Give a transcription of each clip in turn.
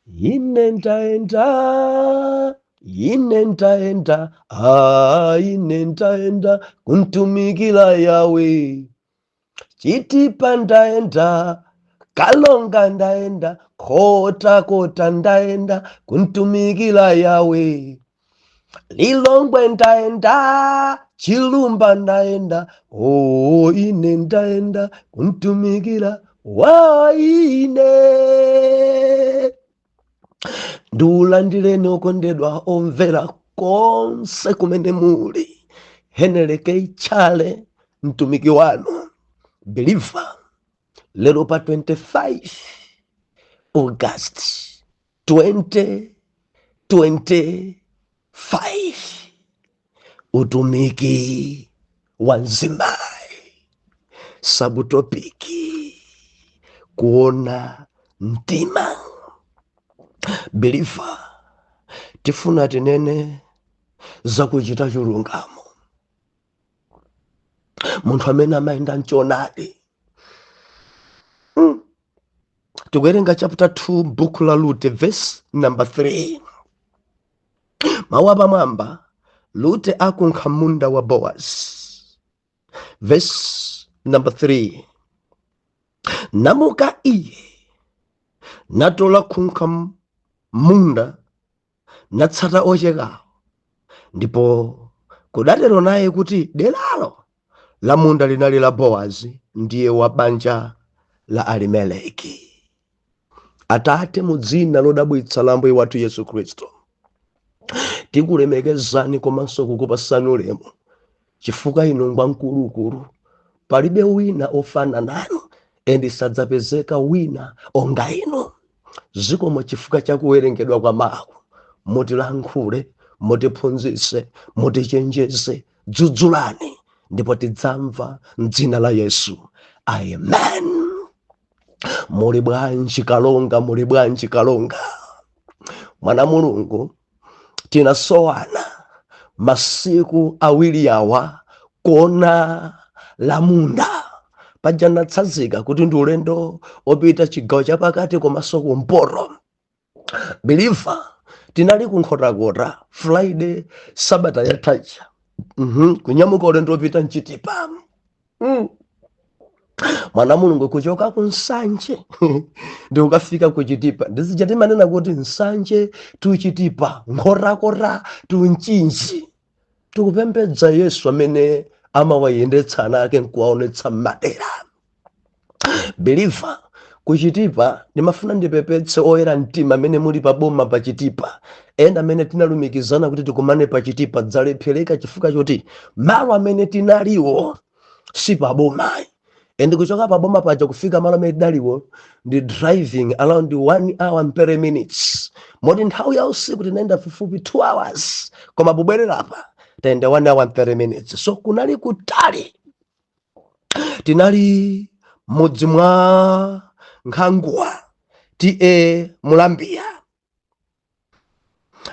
Ine ndaenda, ine ndaenda, ah, ine ndaenda kuntumikila Yawe. Chitipa ndaenda, Kalonga ndaenda, Kota Kota ndaenda kuntumikila Yawe. Lilongwe ndaenda, Chilumba ndaenda, oh, ine ndaenda kuntumikila waine. Ndiulandireni okondedwa omvera konse kumene muli. Heneleke Chale, mtumiki wanu believer, lero pa 25 August 2025, utumiki wa mzimayi, subtopic kuona mtima. Believer, tifuna tinene zakuchita chilungamo, munthu amene amayenda mchoonadi. Tikuwerenga chapter 2 buku la Rute, verse number 3, mawu apamwamba: Rute akunkha munda wa Boaz. Verse number 3: Namuka iye natola khunkha munda, natsata ochekawo. Ndipo kudatero naye kuti deralo la munda linali la Bowazi, ndiye wa banja la Alimeleki. Atate, mu dzina lodabwitsa la Ambuye wathu Yesu Khristu, tikulemekezani komanso kukupasani ulemu, chifukwa inu ngwamkulukulu, palibe wina ofana nanu and sadzapezeka wina onga inu. Zikomo chifukwa cha kuwerengedwa kwa mawu. Mutilankhule, mutiphunzitse, mutichenjeze, dzudzulani, ndipo tidzamva mdzina la Yesu, amen. Muli bwanji Kalonga? Muli bwanji Kalonga? Mwana Mulungu, tinasowana masiku awiri awa kona la munda paja. Natsanzika kuti ndi ulendo opita chigawo chapakati komanso kumpoto. Believer, tinali kuNkhotakota Friday sabata yathaja, kunyamuka ulendo opita mChitipa. Mwana Mulungu, kuchoka ku Nsanje ndi kukafika ku Chitipa, ndizija timanena kuti Nsanje to Chitipa, Nkhotakota to Mchinji. Tikupembedza Yesu amene amawayendetsa ana ake nkuwaonetsa madera. Believer, kuChitipa ndimafuna ndipepetse oyera mtima amene muli paboma pa Chitipa. Ena amene tinalumikizana kuti tikumane pa Chitipa dzalephereka chifukwa choti malo amene tinaliwo si paboma, and kuchoka paboma paja kufika malo amene tidaliwo ndi driving around 1 hour and 30 minutes, moti nthawi ya usiku tinayenda fufupi 2 hours, koma pobwererapa tayenda 1 hour and 30 minutes, so kunali kutali. Tinali mudzi mwa Nkhangwa, T/A Mulambiya,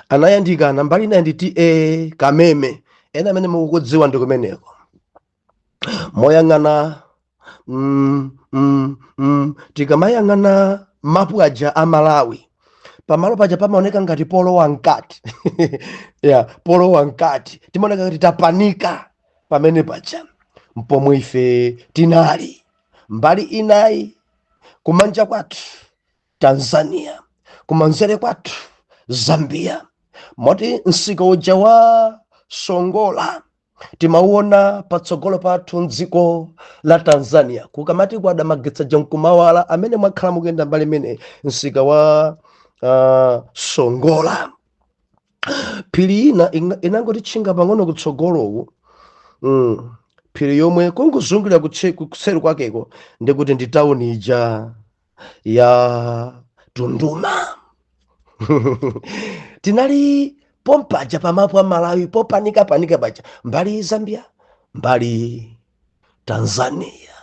anayandikana mbali inayi ndi T/A Kameme. Ena amene mukukudziwa ndi kumeneko. Moyang'ana tikamayang'ana mapu aja a Malawi, pamalo paja pamaoneka ngati polowa mkati ya polowa mkati, timaoneka ngati tapanika pamene paja. Mpomwe ife tinali mbali inayi, kumanja kwathu Tanzania, kumanzere kwathu Zambia, moti msika uja wa Songola timauona patsogolo pathu mdziko la Tanzania. Kukamati kwada, magetsi aja nkumawala. Amene mwakhala mukuyenda mbali imene, msika wa Songola, phiri ina inangotitchinga pang'ono kutsogoloku, phiri yomwe kungozungulira kuseri kwakeko ndikuti ndi tawuni ija ya Tunduma. Tinali pompaja pamapu a Malawi, popanika panika paja, mbali Zambia, mbali Tanzania.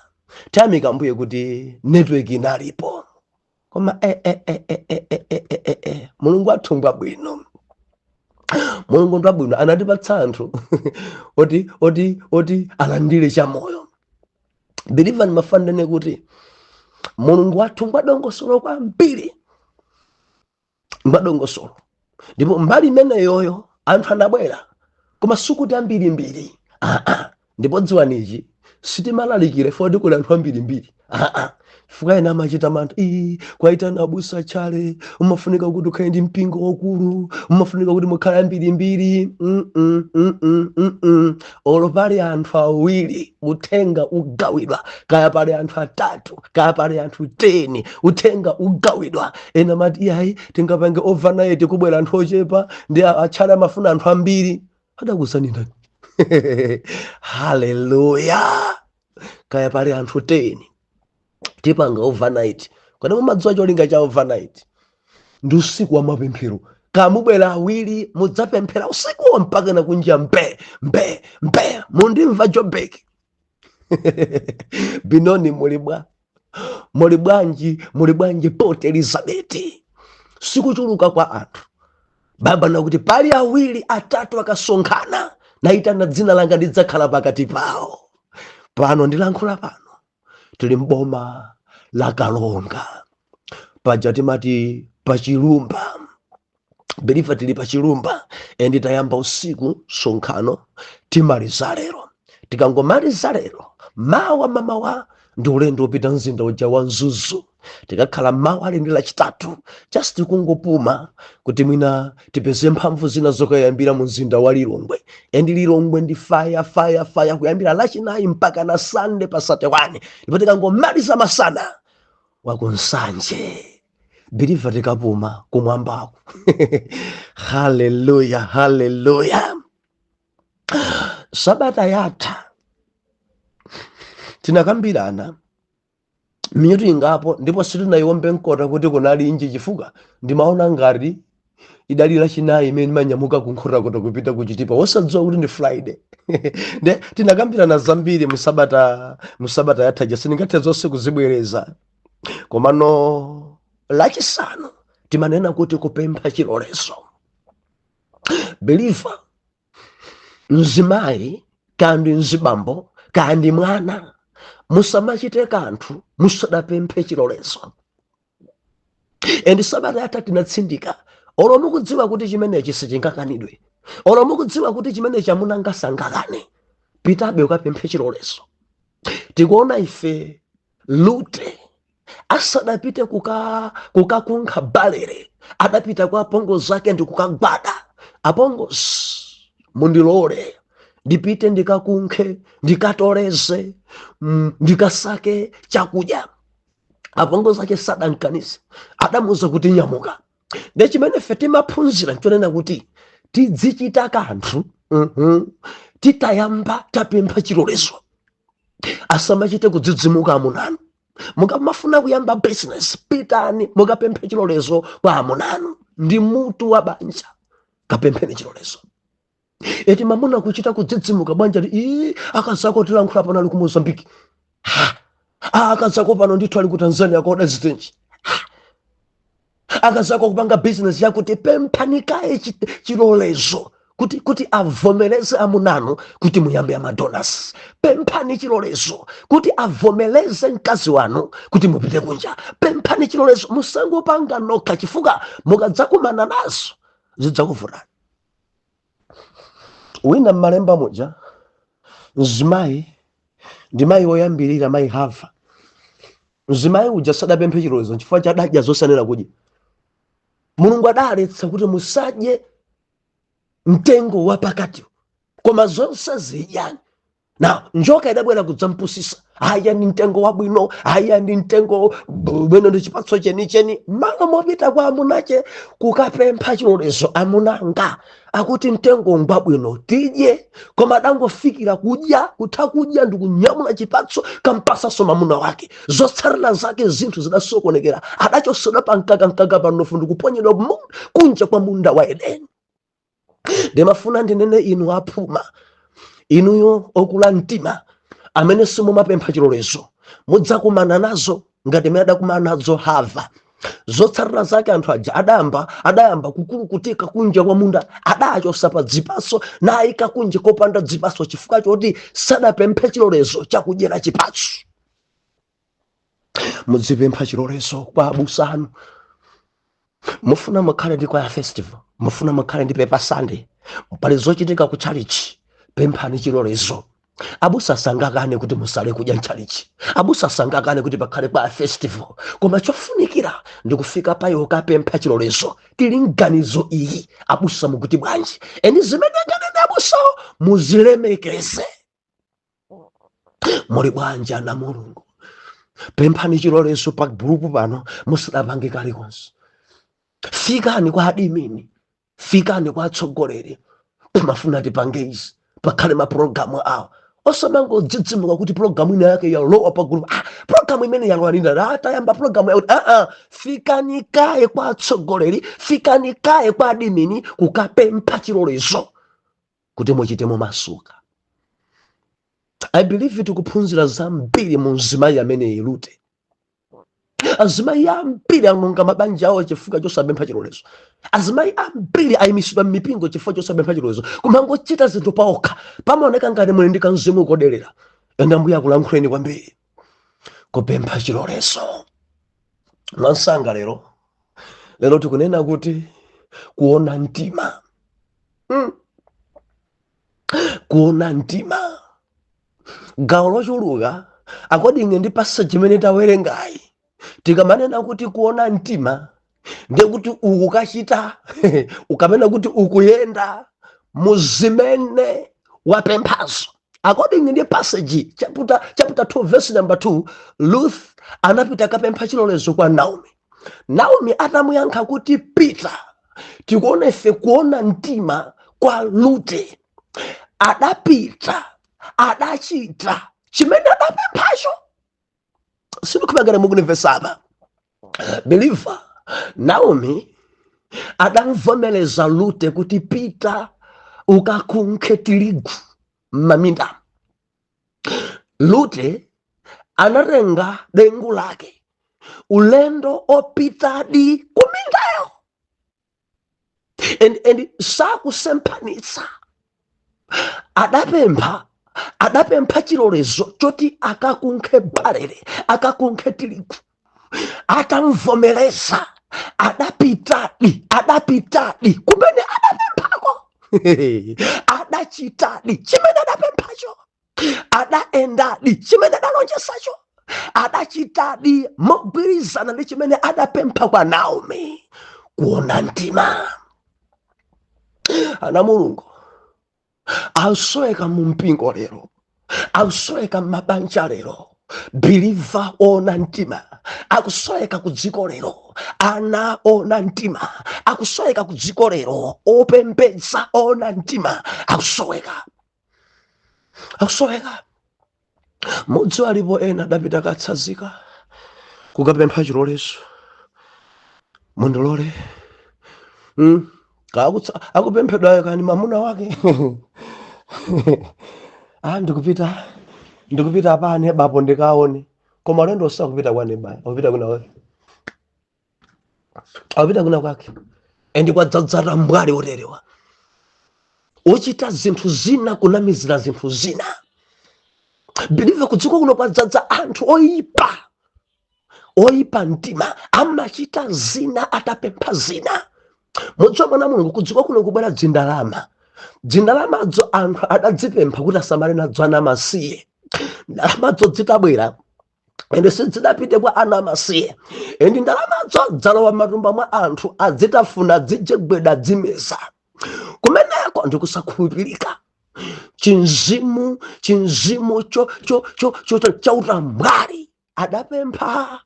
Tayamika Mbuye kuti network inalipo, koma eh. Mulungu athu ngwabwino, Mulungu ngwabwino, anatipatsa anthu oti alandire chamoyo. Believer, ndimafanane kuti Mulungu wathu ngwadongosolo kwambiri. Mwadongosolo. Ndipo mbali imeneyoyo anthu anabwera, koma sikuti ambirimbiri, aa. Ndipo dziwanichi, sitimalalikire foti kuli anthu ambirimbiri, aa, chifukwa ena amachita mantha. Ii, kwaitana abusa tchale, umafunika kuti ukhale ndi mpingo wakulu, umafunika kuti mukhale ambirimbiri. Olo pali anthu awiri, uthenga ugawidwa. Kaya pali anthu atatu, kaya pali anthu 10, uthenga ugawidwa. Ena mati, "Iyayi, tingapange overnight, kubwera anthu ochepa, ndi atchale amafuna anthu ambiri." Adakuuzani ndani? Haleluya! Kaya pali anthu 10, tipanga overnight. Kodi mumadziwa cholinga cha overnight? Ndi usiku wa mapemphero. Kamubwera awiri, mudzapemphera usikuwo mpaka na kunja mbe mbe mbe. Mundimva Jobek Binoni, muli bwa? Muli bwanji? Muli bwanji Port Elizabeth? Sikuchuluka kwa anthu. Baba nakuti pali awiri atatu akasonkhana naitana dzina langa, ndidzakhala pakati pawo. Pano ndilankhula pano, tili mboma la Kalonga, paja timati pachilumba. Believer, tili pachilumba and tayamba usiku sonkhano, timaliza lero. Tikangomaliza lero, mawa mamawa ndi ulendo wopita mzinda uja wa Mzuzu. Tikakhala mawa ali ndi Lachitatu, just kungopuma kuti mwina tipeze mphamvu zina zokayambira mu mzinda wa Lilongwe. And Lilongwe ndi fire, fire, fire, kuyambira Lachinayi mpaka na Sande pa 31. Ndipo tikangomaliza masana, wakunsanje. Believer, tikapuma kumwambako. Haleluya, haleluya! Sabata yatha tinakambirana mitu ingapo, ndipo sitinayombe mkota kuti kunali inji, chifukwa ndimaona ngati idali Lachinayi imene imanyamuka kunkhotakota kupita kuchitipa, wosadziwa kuti ndi Friday. Nde tinakambirana zambiri musabata yathaja, sindingathe zonse kuzibwereza. Komano Lachisanu timanena kuti kupempha chilolezo. Believer, mzimayi kandi mzibambo kandi mwana, musamachite kanthu musadapemphe chilolezo. And sabata yatha tinatsindika, olo mukudziwa kuti chimenechi sichingakanidwe, olo mukudziwa kuti chimenechi amunanga sangakane, pitabe ukapemphe chilolezo. Tikuona ife Lute asadapite kukakunkha balere, adapita kwa apongozi ake ndi kukagwada. "Apongozi, mundilole ndipite ndikakunkhe, ndikatoleze, ndikasake chakudya." Apongozi ake sadankanize, adamuuza kuti, "Nyamuka." Ndi chimene ife timaphunzira nchonena kuti tidzichita kanthu titayamba tapempha chilolezo. Asamachite kudzidzimuka amunanu. Mukamafuna kuyamba business, pitani mukapemphe chilolezo kwa amunanu. Ndi mutu wa banja, kapempheni chilolezo. Eti mamuna kuchita kudzidzimuka banja li, "Ii, akazako tilankhula pano ali ku Mozambiki. Ha, ah, akazako pano ndithu ali ku Tanzania koda zitenji. Akazako kupanga business yakuti." Pemphanikaye chilolezo kuti avomereze amunanu kuti muyambe amadonas. Pemphani chilolezo kuti avomereze mkazi wanu kuti mupite kunja. Pemphani chilolezo, musangopanga nokha, chifukwa mukadzakumana nazo zidzakuvutani. Wina mmalemba muja, mzimayi ndi mayi woyambirira, mayi Hava. Mzimayi uja sadapemphe chilolezo, chifukwa chadadya zosanena kudya. Mulungu adaletsa kuti musadye mtengo wapakati, koma zonse zidyani. Na njoka idabwera kudzampusisa: "Aya ndi mtengo wabwino, aya ndi mtengo umene ndi chipatso chenicheni." Malo mopita kwa amunache kukapempha chilolezo, "Amunanga, akuti mtengo ngwabwino, tidye," koma adangofikira kudya. Kutha kudya ndi kunyamula chipatso, kampasanso mamuna wake. Zotsatira zake, zinthu zidasokonekera. Adachosedwa pa mkakamkaka panofu ndikuponyedwa kunja kwa munda wa Edeni. Ndimafuna ndinene, inu aphuma, inuyo okula mtima amene simumapempha chilolezo, mudzakumana nazo ngati imene adakumana nazo Hava. Zotsatira zake, anthu aja adayamba kukulukutika kunja kwa munda. Adachosa pa dzipaso nayika kunja kopanda dzipaso, chifukwa choti sadapemphe chilolezo chakudyera chipatso. Mudzipempha chilolezo kwa abusa anu. Mufuna mukhale ndi choir festival, mufuna mukhale ndi paper Sunday, pali zochitika ku chalichi, pemphani chilolezo. Abusa sangakane kuti musale kudya mchalichi, abusa sangakane kuti pakhale choir festival, koma chofunikira ndi kufika payo ukapempha chilolezo. Tili mganizo iyi, abusa mukuti bwanji? And zimene anganene abusawo muzilemekeze. Muli bwanji ana Mulungu? Pemphani chilolezo pa gulupu pano musadapange kalikonse. Fikani kwa admin, fikani kwa atsogoleri, timafuna tipange izi, pakhale mapulogalamu awo. Osamangodzidzimuka kuti pulogalamu ina yake yalowa pa gulupu. Ah, pulogalamu imene yalowa nina, tayamba pulogalamu yakuti. Aa, fikani kaye kwa atsogoleri, fikani kaye kwa admin kukapempha chilolezo kuti muchite momasuka. I believe tikuphunzira zambiri mu mzimayi ameneyi Rute. Azimayi ambiri anonga mabanja awo chifukwa chosapempha chilolezo. Azimayi ambiri ayimisidwa m'mipingo chifukwa chosapempha chilolezo, kumangochita zinthu paokha. Pamaoneka ngati muli ndi kamzimu koderera. Ende Ambuye akulankhuleni kwambiri kupempha chilolezo mwansanga. Lero tikunena kuti kuona mtima. Kuona mtima, gawo lochuluka according ndi passage imene tawerengayi, tikamanena kuti kuona mtima, ndekuti ukukachita ukamena kuti ukuyenda muzimene wapemphazo. According ndi passage chapter 2 verse number 2, Ruth anapita kapempha chilolezo kwa Naomi. Naomi atamuyankha kuti pita, tikuona ife kuona mtima kwa Rute. Adapita, adachita chimene adapemphacho. Sindikumakana mukunimvesapa, believer. Naomi adamvomereza Rute kuti pita ukakunkhe tirigu m'maminda. Rute anatenga dengu lake, ulendo opitadi kumindayo, and sakusemphanitsa. Adapempha chilolezo choti akakunkhe barele, akakunkhe tirigu. Atamvomereza, adapitadi kumene adapemphako, adachitadi chimene adapemphacho, adaendadi chimene adalonjezacho, adachitadi mogwirizana ndi chimene adapempha kwa Naomi. Kuona mtima, ana Mulungu, asoweka mu mpingo lero, akusoweka m'mabanja lero. Believer ona mtima akusoweka ku dziko lero, ana ona mtima akusoweka ku dziko lero, opembedza ona mtima akusoweka, akusoweka. Mudzi alipo ena adapita katsanzika kukapempha chilolezo. Mundilole. Akupemphedwayo kani mamuna wake. Ah, ndikupita apane bapo ndikaone, koma ulendo sakupita kwa nebaya, akupita kuna wake, akupita kuna kwake. And kwadzadzata mbwali oterewa ochita zinthu zina, kunamizira zinthu zina. Believer, kudziko kuno kwadzadza anthu oyipa, oyipa mtima, amachita zina atapempha zina. Mudziwa, mwana Mulungu, kudziko kuno kubwera dzindalama. Dzindalamadzo anthu adadzipempha kuti asamale nadzo ana amasiye. Ndalamadzo zitabwera, and sidzidapite kwa ana amasiye, and ndalamadzo dzalowa m'matumba mwa anthu, adzitafuna, dzijegweda, dzimeza. Kumeneko ndikusakhulupirika, chinzimu cho cho cho cho cho chautambwali. Adapempha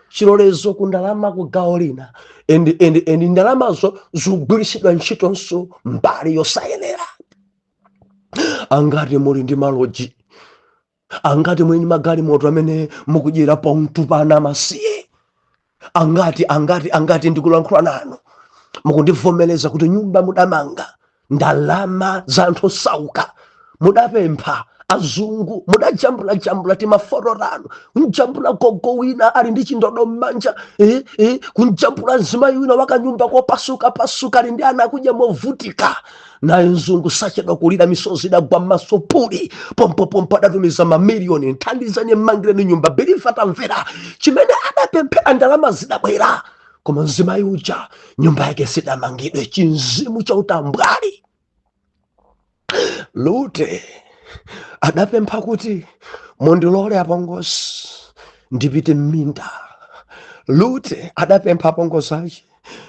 chilolezo ku ndalama ku gawo lina, and ndalamazo zikugwiritsidwa ntchitonso mbali yosayenera. Angati muli ndi maloji? Angati muli ndi magalimoto amene mukudyera pauntu pa ana amasiye? Angati, angati, angati ndikulankhula nanu mukundivomereza kuti nyumba mudamanga ndalama za anthu osauka, mudapempha azungu, mudajambulajambula timafoto tanu, kunjambula gogo wina ali ndi chindodo m'manja, kunjambula mzimayi wina wakanyumba kopasukapasuka ali ndi ana akudya movutika. Naye mzungu sachedwa kulira, misozi idagwa m'maso puli pompopompo, adatumiza mamiliyoni, nthandizani, mmangireni nyumba. Believer, tamvera, chimene adapemphera, ndalama zidabwera. Koma mzimayi uja nyumba yake sidamangidwe. Chinzimu cha utambwali. Lute adapempha kuti, "Mundilole apongozi, ndipite mminda." Lute adapempha apongozi ache,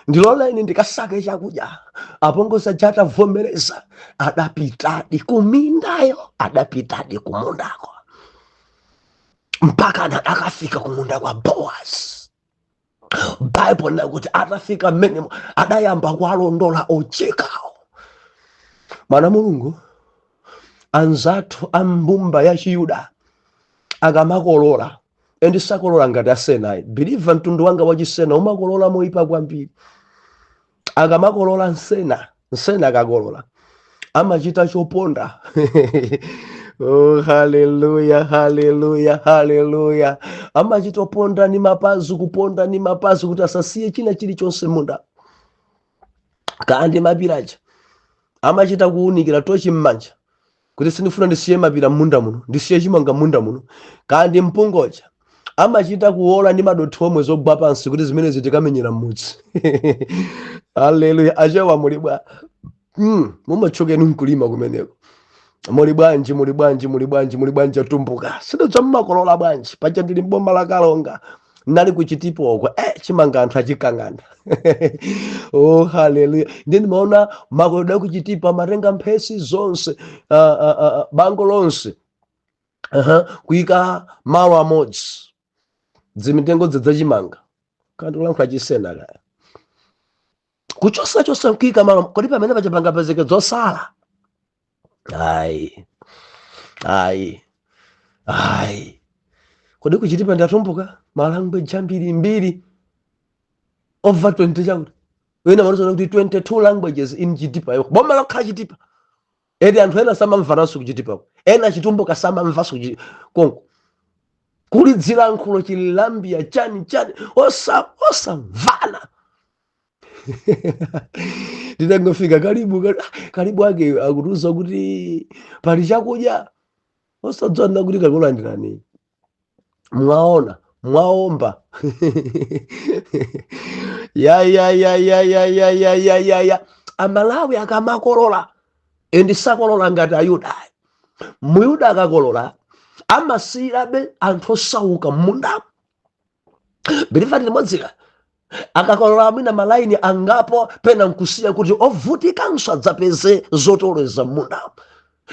"Ndiloleni ndikasake chakudya." Apongozi aja atavomereza, adapitadi kumindayo, adapitadi kumundako, mpaka adakafika kumunda kwa Boaz. Bible nakuti atafika mmenemo adayamba kuwalondola ochekawo. Mwana Mulungu, anzathu a mbumba ya Chiyuda akamakolola, and sakolola ngati asenayi. Believer, mtundu wanga wachisena umakolola moyipa kwambiri. Akamakolola nsena, nsena akakolola amachita choponda. Oh, haleluya, haleluya, haleluya! Amachita oponda ni mapazi, kuponda ni mapazi kuti asasiye china chilichonse munda. Kandi mapiraja amachita kuwunikira tochi m'manja kuti sindifuna ndisiye mapira m'munda muno, ndisiye chimanga m'munda muno. Kandi mpungoja amachita kuwola ndi madothi omwe zogwa pansi kuti zimenezi tikamenyera m'mudzi. Haleluya! Achewa muli bwa? Mumatchokeni mkulima kumeneko. Muli bwanji? Muli bwanji? Muli bwanji? Muli bwanji atumbuka? Sindidza mmakolola bwanji? Paja ndili mboma la Kalonga, nali kuchitipoko, chimanga anthu achikang'anda. Oh, haleluya! Ndi ndimaona makolodwe akuchitipa amatenga mphesi zonse, bango lonse, kuyika malo amodzi, dzimitengo dzadzachimanga, kandi ulankhula chisena kaya, kuchosachosa nkuyika malo. Kodi pamene paja pangapezeke zosala? Ayi, ayi, ayi. Kodi kuchitipa ndatumbuka ma language ambirimbiri, over 20 chakuti wina manozona kuti 22 languages in Chitipa yo, boma lokhala Chitipa eti. Anthu ena samamvananso kuchitipako, ena chitumbuka samamvanso konko kuli dzilankhulo chilambia chani chani, osamvana. Nditangofika, "Karibu, karibu," ake akutiuza kuti pali chakudya, osadziwa kuti kakulandirani. Mwaona, mwaomba ya ya ya ya ya ya ya ya ya ya. Amalawi akamakolola, and sakolola ngati Ayuda. Muyuda akakolola amasiyirabe anthu osauka m'mundamo. Believer, limodzika akakolola mwina malaini angapo, pena nkusiya kuti ovutikanso adzapeze zotoleza m'mundamo.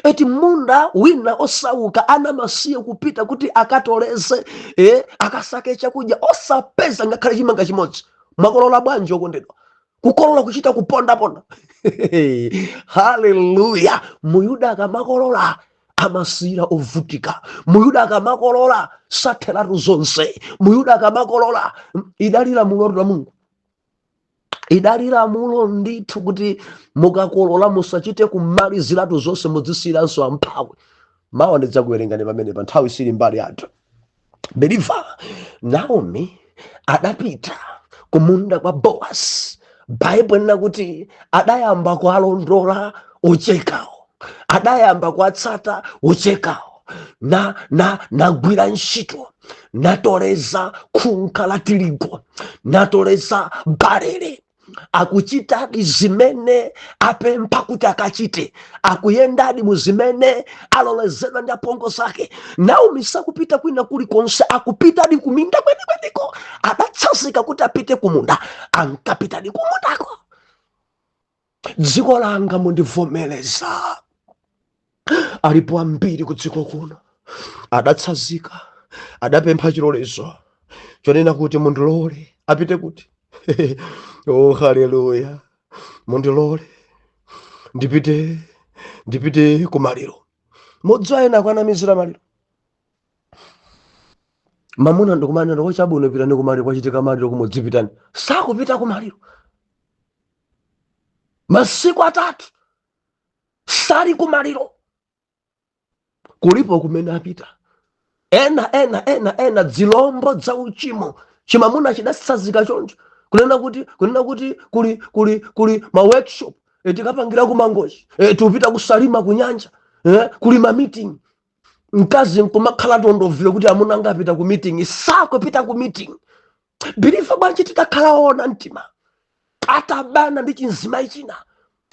Eti munda wina osauka anamasiya kupita kuti akatoleze, akasake chakudya, osapeza ngakhale chimanga chimodzi. Mwakolola bwanji okondedwa? Kukolola kuchita kupondaponda. Haleluya! Muyuda akamakolola amasiyira ovutika. Muyuda akamakolola satheratu zonse. Muyuda akamakolola, idali lamulo la Mulungu, idali lamulo ndithu kuti mukakolola musachite kumaliziratu zonse, mudzisiyiranso amphawi. Mawa ndidzakuwerengani pamene pa nthawi sili mbali yathu. Believer, Naomi adapita kumunda kwa Boaz. Baibulo lina kuti adayamba kualondola ochekawo, adayamba kuatsata ochekawo, na na nagwira ntchito, natoleza khunkha la tirigu, natoleza barele. Akuchitadi zimene apempha kuti akachite, akuyendadi mu zimene alolezedwa ndi apongozi ake. Naomi sakupita kwina kulikonse, akupitadi kuminda kwenikweniko. Adatsanzika kuti apite kumunda, ankapitadi kumundako. Dziko langa, mundivomereza, alipo ambiri ku dziko kuno adatsanzika, adapempha chilolezo chonena kuti mundilole apite kuti, oh haleluya, mundilole ndipite kumaliro. Mudziwa ena akwanamizira maliro. Mamuna ndikumanena kochabwino, "Pitani kumaliro, kwachitika maliro kumudzi, pitani." Sakupita kumaliro masiku 3, sali kumaliro, kulipo kumene apita. Ena ena ena ena dzilombo dza uchimo, chimamuna chidatsanzika choncho kunena kuti kuli ma workshop, tikapangira ku Mangochi, tikupita kusalima kunyanja, kuli ma meeting. Mkazi nkumakhala tondovile kuti amuna angapita ku meeting, sakupita ku meeting. Believer, bwanji titakhala woona mtima? Atabana ndi chinzimayi china,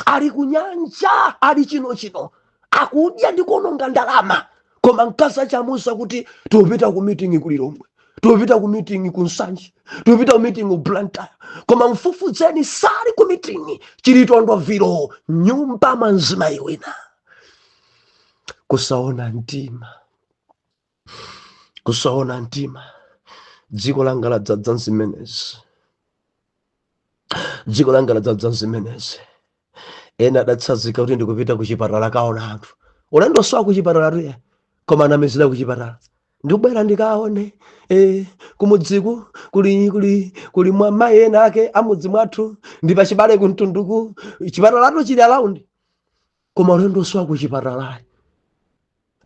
ali kunyanja, ali chinochino, akudya ndi kuononga ndalama, koma mkazi achamuza kuti tikupita ku meeting ku Lilongwe, tikupita ku meeting ku Nsanje, tikupita ku meeting ku Blantyre, koma mfufudzeni, sali ku meeting, chili tondoviro nyumba mwa mzimayi wina. Kusaona mtima, kusaona mtima. Dziko langa ladzadza zimenezi, dziko langa ladzadza zimenezi. Ena adatsanzika kuti ndikupita kuchipatala kaona anthu, ulendo siwa kuchipatala tuye, koma anamizira kuchipatala, ndikubwera ndikaone kumudziku kuli mwa mayi ena ake amudzi mwathu, ndi pachibale kumtunduku, chipatalatu chili around, koma ulendo siwa kuchipatala.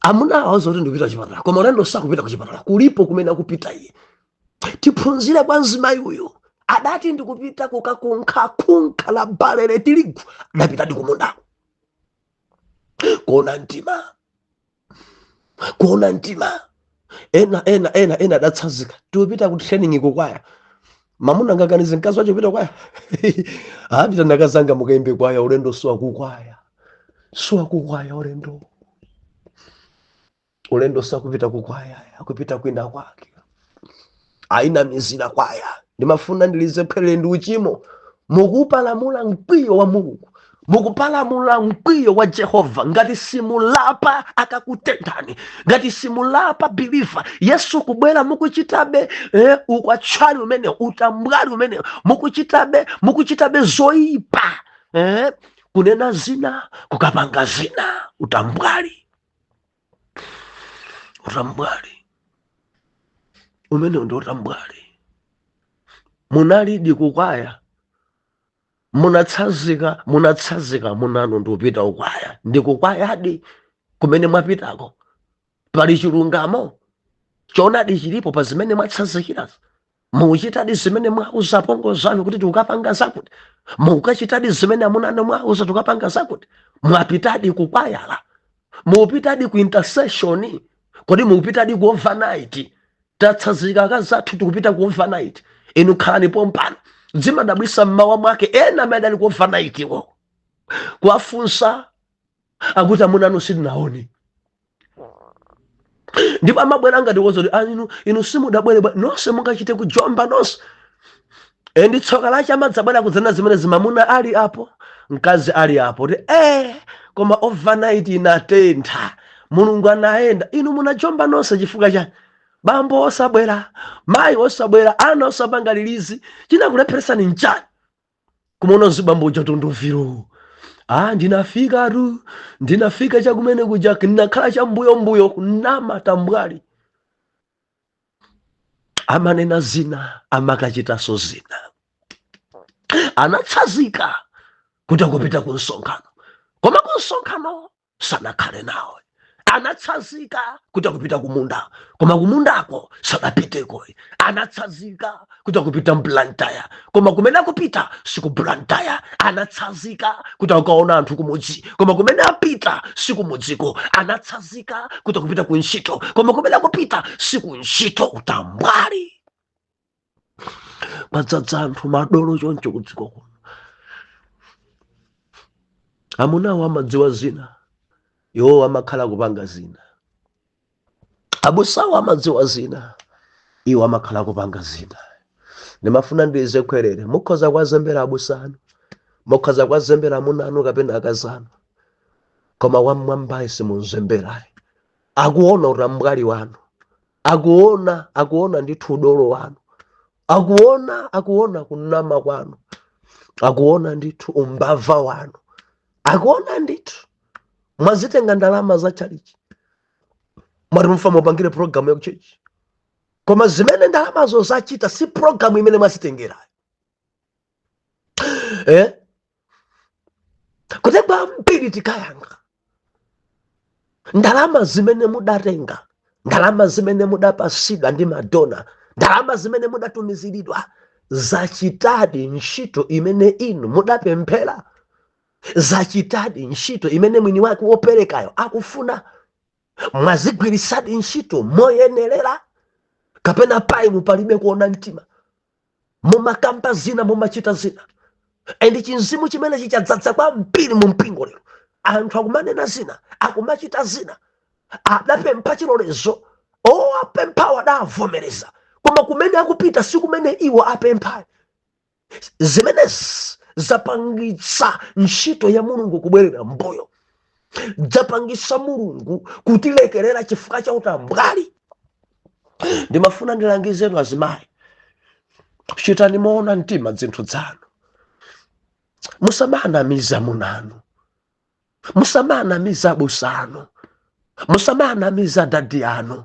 Amuna awauza kuti ndikupita kuchipatala, koma ulendo sakupita kuchipatala, kulipo kumene akupita iye. Tiphunzire kwa mzimayi uyu, adati ndikupita kukakunkha khunkha la balere tirigu, adapitadi kumundako. Kuona mtima, kuona mtima. Ena adatsanzika, tikupita ku training kukwaya. Mamuna angaganize mkazi wacho kupita kwaya? Apita nakazanga mukayimbe kwaya, ulendo siwa kukwaya, siwa kukwaya ulendo. Ulendo sakupita kukwaya, akupita kwina kwake, ayinamizira kwaya. Ndimafuna ndilize phwere ndi uchimo. Mukupalamula mkwiyo wa Mulungu, mukupalamula mkwiyo wa Jehova. Ngati simulapa, akakutenthani. Ngati simulapa, believer, Yesu kubwera mukuchitabe ukwatchali umene, utambwali umene mukuchitabe, mukuchitabe zoyipa, kunena zina, kukapanga zina, utambwali, utambwali umene ndi utambwali. Munalidi kukwaya, munatsanzika, munatsanzika munanu ndikupita kukwaya, ndikukwayadi kumene mwapitako? Pali chilungamo choonadi chilipo pa zimene mwatsanzikirazo? Mukuchitadi zimene mwauza apongozi anu kuti tikukapanga zakuti? Mukukachitadi zimene amuna anu mwauza tikukapanga zakuti? Mwapitadi kukwayala? Mukupitadi ku intercession? Kodi mukupitadi ku overnight? Tatsanzika akazi athu, tikupita ku overnight, inu khalani pompano. Zimadabwisa, mmawa mwake ena amene adali ku overnight iwo kuwafunsa, akuti amuna anu sitinaone. Ndipo amabwera ngati wozoti, "Ah, inu simudabwere bwa nonse mungachite kujomba nonse." E, ndi tsoka lache amadzabwera kudzana zimene zimamuna ali apo, mkazi ali apo, kuti koma overnight inatentha, Mulungu anayenda. Inu munajomba nonse chifukwa chani? Bambo osabwera, mayi osabwera, ana osapanga release, chinakulepheresani nchani? Kumaona zibambo uja tondoviro, ah, ndinafika tu, ndinafika chakumene kuja, ndinakhala chambuyo kunama tambwali. Amanena zina, amakachitanso zina. Anatsanzika kuti akupita ku msonkhano, koma ku msonkhano sanakhale nawe. Anatsanzika kuti akupita kumunda, koma kumundako sadapiteko. Anatsanzika kuti akupita mBlantyre, koma kumene akupita siku Blantyre. Anatsanzika kuti akukaona anthu kumudzi, koma kumene apita sikumudziko. Anatsanzika kuti akupita ku ntchito, koma kumene akupita siku ntchito. Utambwali kwadzadza anthu madolo choncho kudziko kuno. Amunawo amadziwa zina, iwo amakhala kupanga zina. Abusawo amadziwa zina, iwo amakhala kupanga zina. Ndimafuna ndize khwerere, mukhoza kwazembera abusanu, mukhoza kwazembera amuna anu kapena akazanu, koma wamwambayi simunzemberayi. Akuona utambwali wanu, akuona, akuona ndithu udolo wanu, akuona, akuona kunama kwanu, akuona ndithu umbava wanu, akuona ndithu. Mwazitenga ndalama za chalichi, mwati mufa mupangire program ya kuchechi, koma zimene ndalamazo zachita si program imene mwazitengerayo. Kuti kwambiri tikayankha ndalama zimene mudatenga, ndalama zimene mudapasidwa ndi ma donor, ndalama zimene mudatumiziridwa, zachitadi ntchito imene inu mudapemphera? Zachitadi ntchito imene mwini wake woperekayo akufuna? Mwazigwirisadi ntchito moyenerera, kapena painu palibe kuona mtima? Mumakamba zina, mumachita zina. And chinzimu chimenechi chadzadza kwambiri mu mpingo lero. Anthu akumanena zina, akumachita zina. Adapempha chilolezo, owapemphawo adavomereza, koma kumene akupita si kumene iwo apempha. Zimenezi zapangitsa ntchito ya Mulungu kubwerera mbuyo, zapangitsa Mulungu kutilekerera chifukwa cha utambwali. Ndimafuna ndilangizeni azimayi, chitani moona mtima zinthu zanu. Musamanamiza amunanu, musamanamiza abusa anu, musamanamiza daddy anu,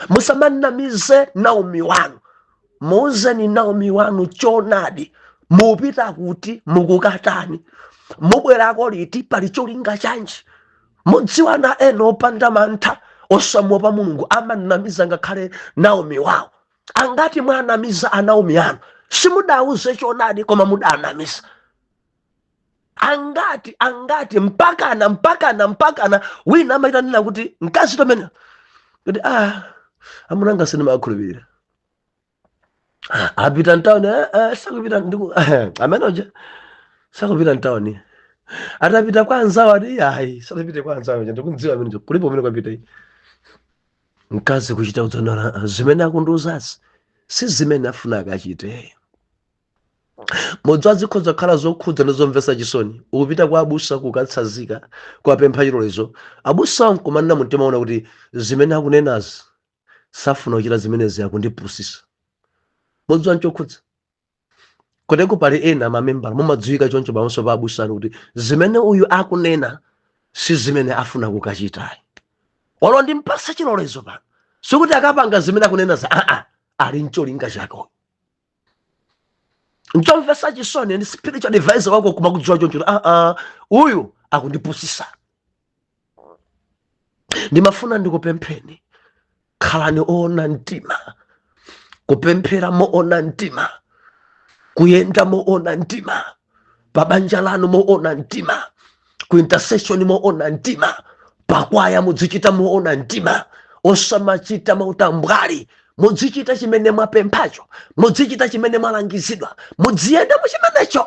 musamanamize Naomi wanu. Muuzeni Naomi wanu choonadi. Mupita kuti? Mukukatani? Mubwerako liti? Pali cholinga chanji? Mudziwana ena opanda mantha, osamuopa Mulungu, amanamiza ngakhale Naomi wawo. Angati mwanamiza anaomi anu? Simudauze choonadi, koma mudanamiza. Angati, angati mpakana wina amaitanira kuti mkazi tomene kuti, "Ah, amunanga sindimakhulupirira, apita mtawuni." "Eh, eh, sakupita ndiku amene uja sakupita mtawuni, atapita kwa anzawo." Ati, "Ayi, sadapite kwa anzawo, ndikundziwa amene kulipo kumene kwapita." Iyi mkazi kuchita kudzonera zimene akundiuzazi si zimene afuna akachite. Mudziwa, zikhoza kukhala zokhudza ndi zomvetsa chisoni. Ukupita kwa abusa kukatsanzika, kuwapempha chilolezo, abusa nkumanena mumtima ona kuti zimene akunenazi safuna kuchita zimenezi, akundipusisa. Mudziwa, nchokhudza kuteko. Pali ena mamembala mumadziwika choncho pamaso pa abusanu kuti zimene uyu akunena si zimene afuna kukachitayi. Olo ndimpase chilolezo pano, sikuti akapanga zimene akunena za aa, ali ncholinga chake uyu. Nchomvetsa chisoni ndi spiritual advisor wako kumakudziwa choncho, aa, uyu akundipusisa. Ndimafuna ndikupempheni, khalani oona mtima, kupemphera moona mtima, kuyenda moona mtima, pabanja lanu moona mtima, ku intercession moona mtima, pakwaya mudzichita moona mtima, osamachita mautambwali. Mudzichita chimene mwapemphacho, mudzichita chimene mwalangizidwa, mudziyenda muchimenecho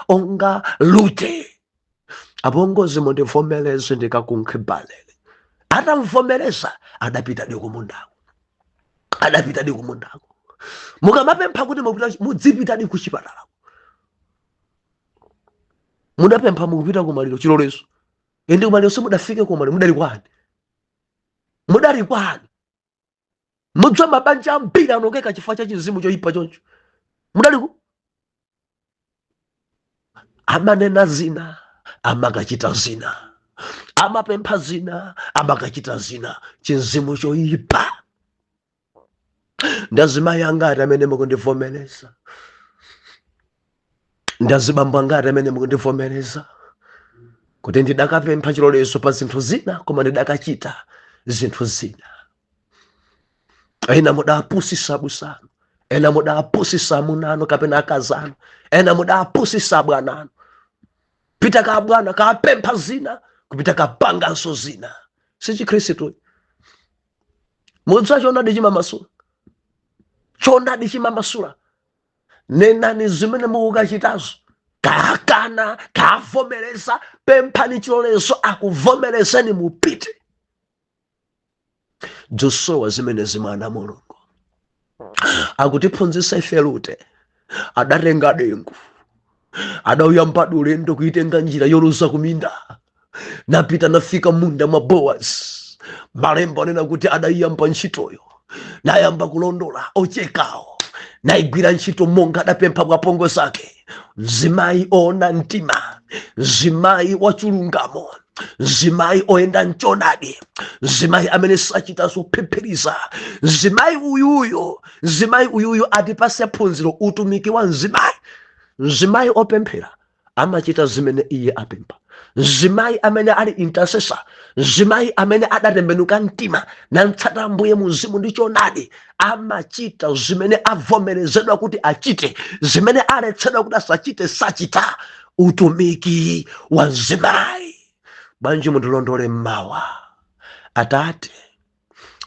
onga Rute. "Apongozi, mundivomereze ndikakunkhe balele." Atamvomereza, adapita kumundako, adapita kumundako. Mukamapempha kuti mupita, mudzipitadi kuchipatala. Mudapempha mukupita kumaliro chilolezo, ende kumaliro simudafike. Kumaliro mudali kwani? Mudali kwani? Mudziwa, mabanja ambiri anokeka chifukwa cha chizimu choyipa choncho. Mudali ku amanena zina, amakachita zina, amapempha zina, amakachita zina. Chinzimu choyipa. Ndazimayi angati amene mukundivomereza? Ndazibambo angati amene mukundivomereza kuti ndidakapempha chilolezo pa zinthu zina, koma ndidakachita zinthu zina? Ena mudapusisa abusanu, ena mudapusisa amunanu kapena akazanu, ena mudapusisa abwananu. Pita ka bwana kapempha zina, kupita kapanganso zina. Si Chikhristu. Mudziwa, choonadi chimamasula, choonadi chimamasula. Nenani zimene mukukachitazo, kakana kavomereza, pemphani chilolezo, akuvomerezeni, mupite. Zosowa zimenezi mwana Mulungu akutiphunzitsa ife. Rute adatenga dengu, adauyamba ulendo kuitenga njira yoluza kuminda, napita, nafika munda mwa Bowazi. Malembo anena kuti adayiyamba ntchitoyo, nayamba kulondola ochekawo, nayigwira ntchito monga adapempha kwa apongozi ake. Mzimayi oona mtima, mzimayi wachilungamo, mzimayi oyenda mchoonadi, mzimayi amene sachita zophiphiriza, mzimayi uyuyu, mzimayi uyuyu atipase phunziro utumiki wa mzimayi. Mzimayi opemphera amachita zimene iye apempha. Mzimayi amene ali intercessor, mzimayi amene adatembenuka mtima namtsata Ambuye muzimu ndi choonadi, amachita zimene avomerezedwa kuti achite, zimene aletsedwa kuti asachite sachita. Utumiki wa mzimayi. Bwanji mundilondole mmawa? Atate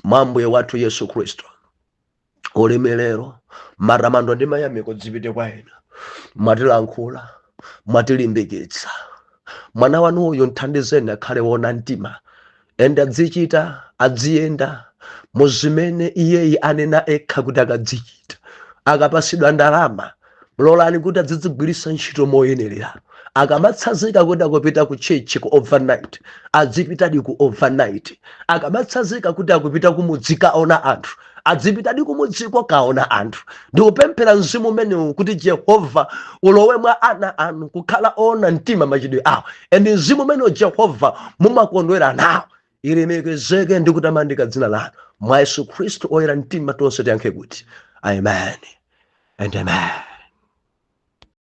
mwa Ambuye wathu Yesu Khristu, Ulemerero, matamando ndi mayamiko zipite kwa inu. Mwatilankhula, mwatilimbikitsa. Mwana wanu uyu mthandizeni akhale wona mtima ende adzichita, adziyenda muzimene iyeyi anena ekha kuti akadzichita. Akapasidwa ndalama, lolani kuti adzidzigwiritsa ntchito moyenerera. Akamatsanzika kuti akupita ku church ku overnight, adzipitadi ku overnight. Akamatsanzika kuti akupita kumudzi kaona anthu, adzipitadi kumudziko kaona anthu. Ndikupemphera mzimu umenewu kuti Jehova ulowe mwa ana anu kukhala ona mtima machitidwe awo, and mzimu umenewu Jehova mumakondwera nawo. Ilemekezeke ndi kutamandika dzina lanu mwa Yesu Khristu oyera mtima. Tonse tiyankhe kuti amen and amen.